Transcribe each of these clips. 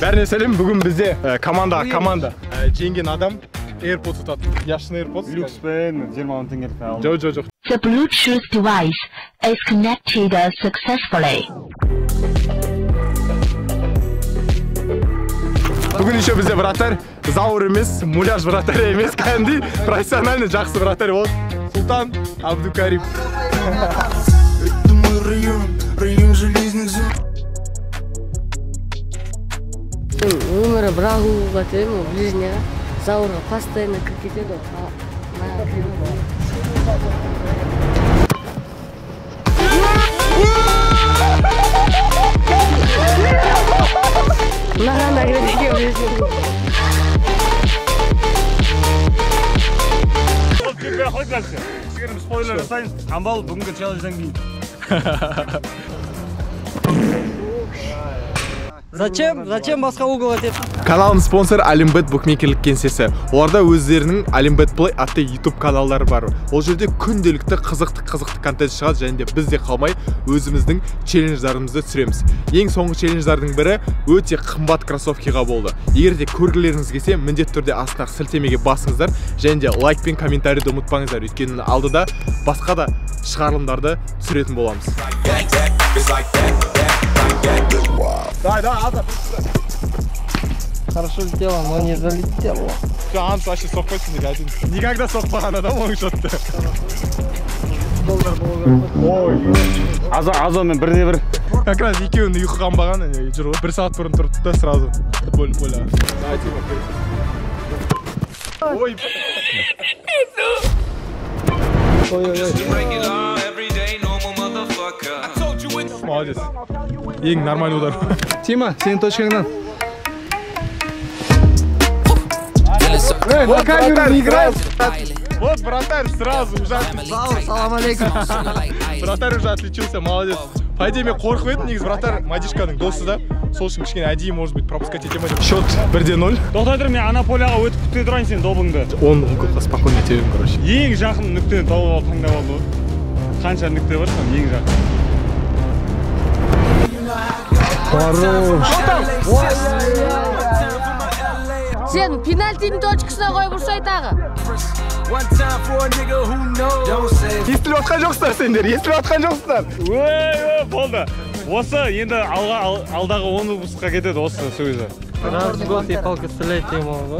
Бәріне сәлем, бүгін бізде команда жеңген адам AirPods ұтады. Яшын AirPods. Люкспен 20 мың теңгелік алдым. Жоқ, жоқ, жоқ. The Bluetooth device is connected successfully. Бүгін еще бізде вратарь Зауыр емес, муляж вратарь емес, кәдімгідей профессиональный жақсы вратарь болады. Сұлтан Абдукарим. Это мой район, район железных зон. Өмірі бір ақ уға теремін, ол ближняға. Зауырға постоянно кіріп кетеді ғой. Маған кіреді. Маған да кіреді екен ближний. Ол кеппей қойды дальше. Кішігірім спойлер жасайын. Амбал бүгінгі челленджден кейін. Зачем? Зачем басқа угол етеді? Каналының спонсоры Олимбет букмекерлік кеңсесі. Оларда өздерінің Олимбет Play атты YouTube каналдары бар. Ол жерде күнделікті қызықты контент шығады және де біз де қалмай өзіміздің челлендждарымызды түсіреміз. Ең соңғы челлендждардың бірі өте қымбат кроссовкиға болды. Егер де көргілеріңіз келсе, міндетті түрде астындағы сілтемеге басыңыздар және де лайк пен комментарийді ұмытпаңыздар. Өйткені алдыда басқа да шығарылымдарды түсіретін боламыз. Давай, давай, Аза. Хорошо сделано, но не залетело. Все, Анс вообще соқпайсың деп один. Никогда соқпаған адам оң шотты. Ой. Аза, Азамен бірде бір. Как раз екеуінің ұйқы қанбаған, әне жүр ғой. Бір сағат бұрын тұрды да сразу футбольный поле. Давай, Тима, ой. Ой-ой-ой. Молодец. Ең нормальный удар. Тима, сенің точкаңнан. Эй, на камеру не играй! Вот вратарь сразу уже отличился. Салам алейкум. Вратарь уже отличился, молодец. По идее, мен қорқып едім, негізі вратарь Мадишканың досы да. Сол үшін кішкене әдейі, может быть, пропускать ете ма деп. Счет 1-0. Тоқтай тұр, мен ана поляға өтіп күте тұрайын сен добыңды. Он уголға спокойно тебемін, короче. Ең жақын нүктені тауып алып таңдап алды ғой. Қанша нүкте бар, соның ең жақын. Хорош. Сен пенальтидің точкасына қойып ұрсай тағы. Естіліп атқан жоқсыздар сендер, естіліп атқан жоқсыздар. Ой, ой, болды. Осы енді алдағы 10 выпускқа кетеді осы сөзі. Раз в год я палка стрелять не могу.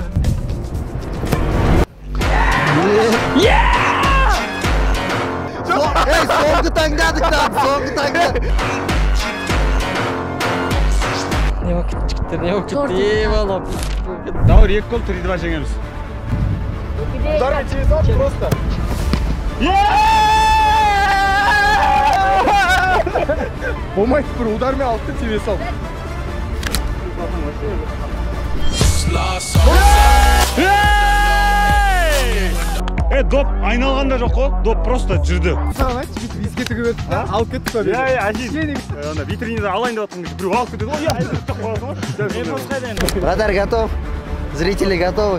Эй, соңғы таңдадық там, соңғы таңдадық. Не болып кетті жігіттер, не болып кетті? Ей, Дауыр 2 гол, 3-2 жеңеміз. Удармен тебе салып просто. Болмайды, бір удармен алды тебе салып. Е, доп айналған да жоқ қой, доп просто жүрді. Саған айтшы, бүйтіп еске тігіп еді, алып кетті қой. Иә, иә, әшейін. Ана витринада алайын деп жатқан кезде біреу алып кетеді ғой, иә, деп қоясың ғой. Вратарь готов, зрители готовы.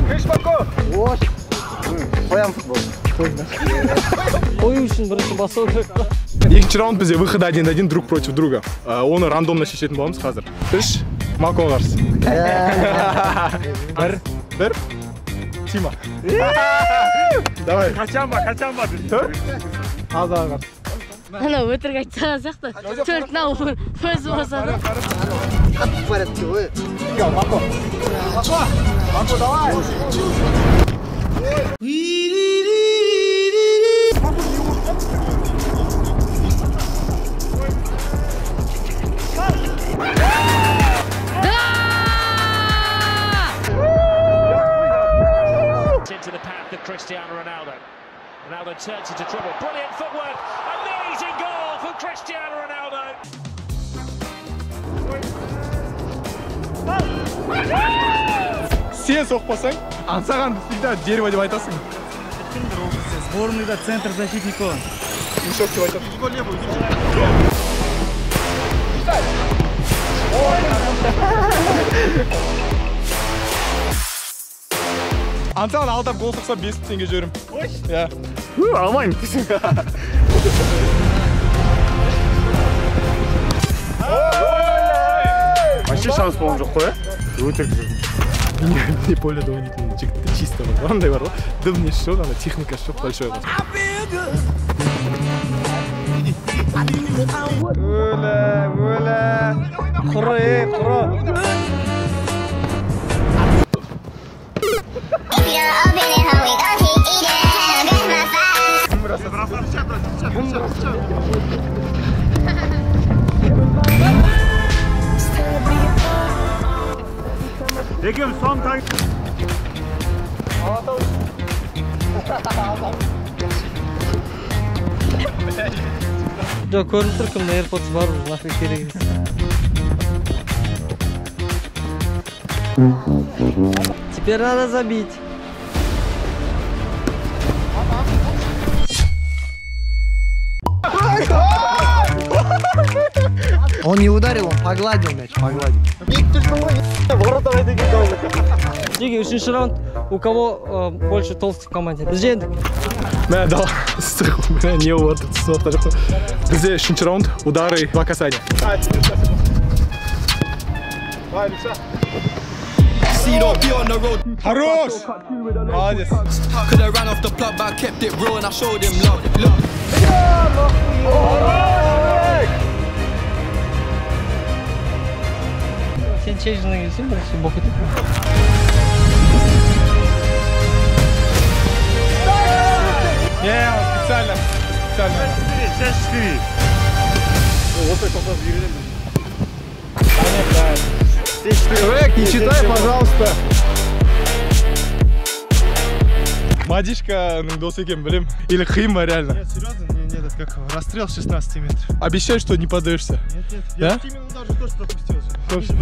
Крыш, Мако! Ош. Қоям футбол. Қою үшін бірінші басу керек па? Екінші раунд бізде выход 1-1 друг против друга. Оны рандомно шешетін боламыз қазір. 3, Мако қарсы. 1, 1, Тима. Давай. Қашан ба, қашан ба? 4, Азаға қарсы. Ана өтірік айтсаған сияқты. 4 мынау өзі болса да. Қатты порядке ғой. Мако. Мако, Мако, давай. Into the path of Cristiano Ronaldo. Ronaldo turns into trouble. Brilliant footwork. Amazing goal for Cristiano Ronaldo. Сен соқпасаң, аңсаған всегда дерево деп айтасың. Сборныйда центр защитников. Мешок деп айтасың. Аңсаған алдап гол соқса 5 теңге жіберем. Иә. Алмаймын. Шанс болған жоқ қой, өтірік жүрдім. Не поледа ойнайтын жігітті чисто бар. Андай бар ғой, дым несі жоқ, ана техникасы жоқ, большой ғой. Өлә, өлә. Құры, құры. Екеуміз соң таң. Жоқ, көрініп тұр, кімде AirPods бар, уже нафиг керек емес. Теперь надо забить. Он не ударил, он погладил мяч, погладил. Жеге, үшінші раунд. У кого больше толстых в команде? Біз жеңдік. Мә, дала ыстық, мә, не болып жатыр, түсініп жатқан жоқпын. Бізде үшінші раунд, удары, два касания. Хорош! Молодец. Сен челленджіне келсең, бірінші боқ етеді. Не, он специально. Специально. 6-4. Осылай тоқтап үйренемін. Рэк, не читай, пожалуйста. Мадишканың досы екенін білем. Или қиын ба реально? Нет, серьезно, не этот, как расстрел с 16 метров. Обещай, что не поддаешься. Нет, нет, да? Я именно даже тоже пропустил. Тоже.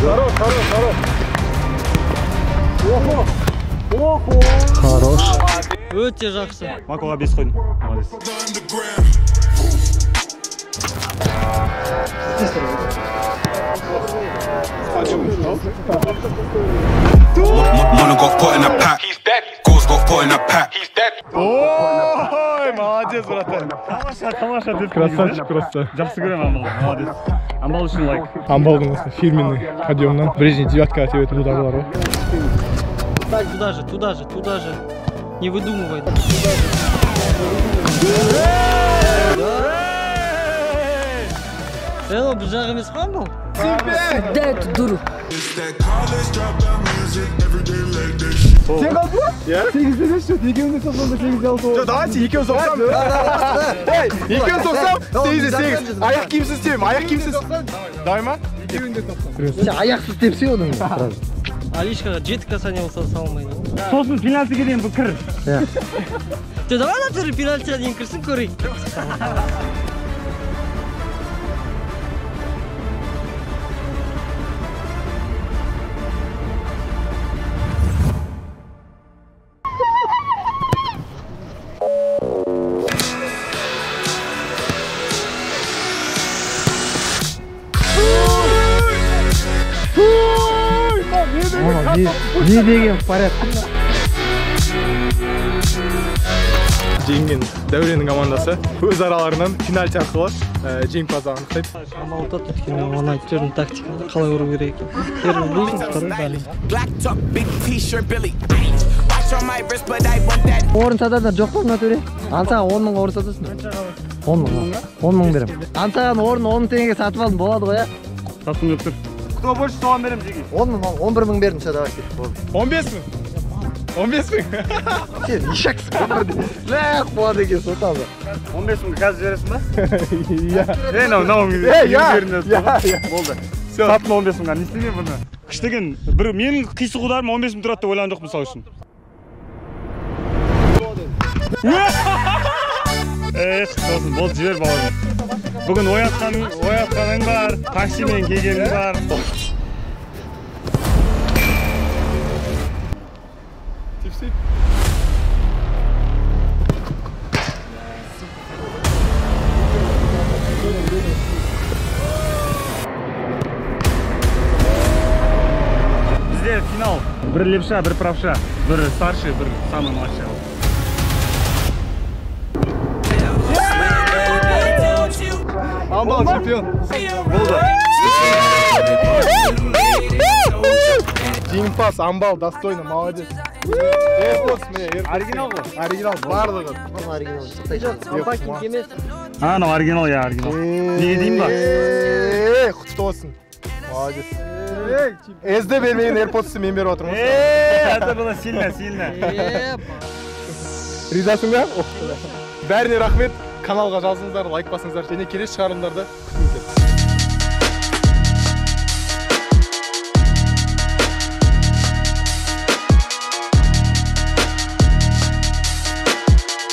Хорош, хорош, хорош. Охо, охо. Хорош. Өте жақсы. Макоға 5 қойдым. Молодец. Mono got put in a pack. He's dead. Goals got put in a pack. He's dead. Ой, молодец, братан. Тамаша, тамаша деп. Красавчик просто. Жақсы көремін Амбалды. Молодец. Амбал үшін лайк. Амбалдың осы фирменный подъемнан ближний девятка тебетін ударлар ғой. Туда же, туда же, туда же. Не выдумывай. Ол бір жақ емес қой, Амбал? Сюда эту дуру. Сен қалдың ба? 8-де 5 счет, екеуіңде соқсам да 8-де 6 болады. Жоқ, давайте екеуін соқсам. Ей, екеуін соқсам 8-де 8. Аяқ киімсіз тебемін, аяқ киімсіз. Давай ма? Екеуіңде соқсам. Сен аяқсыз тепсе одан сразу. Алишкаға 7 касание болса салмайды. Сосын пенальтиге дейін бұл кір. Жоқ, давай натуре пенальтиға дейін кірсін көрейік. Не деген в порядке. Жеңген Дәуреннің командасы өз араларынан пенальти арқылы жеңімпазды анықтайды. Амал ұтады, өйткені мен оны айтып жүрдім тактиканы қалай ұру керек екенін. Первый ближний, второй дальний. Орын сататындар жоқ па мына төре? Ансаған 10 мыңға орын сатасың ба? 10 мың. 10 мың беремін. Ансаған орын 10 мың теңгеге сатып алдым, болады ғой, ә? Сатқым келіп тұр. Кто больше, соған беремін, жеге. 10 мың, 11 мың бердім, все, давай, кет, болды. 15 мың? 15 мың? Сен ишаксың, ләқ болады екен, соталы. 15 мың қазір жібересің ба? Иә. Ей, мынау, иә, иә. Болды. Саттым 15 мыңға, не істемеймін бұны. Күшті екен. Бір менің қисық ударым 15 мың тұрады деп ойлаған жоқпын, мысал үшін. Эх, сосын, болды, жібер бауырым. Бүгін оятқаның бар, таксимен келгенің бар. Тепсей. Бізде Бізде финал. Бір левша, бір правша. Бір старший, бір самый младший. Амбал чемпион. Болды. Жеңімпаз Амбал, достойно, молодец. AirPods міне, AirPods. Оригинал ғой. Оригинал барлығы. Оригинал. Unpacking емес. А, анау оригинал, иә, оригинал. Неге деймін ба? Ей, құтты болсын. Молодец. SD бермеген AirPods'ты мен беріп отырмын. Это было сильно, сильно. Ризасың ба? Бәріне рахмет. Каналға жазыңыздар, лайк басыңыздар және келесі шығарылымдарды күтіңіздер.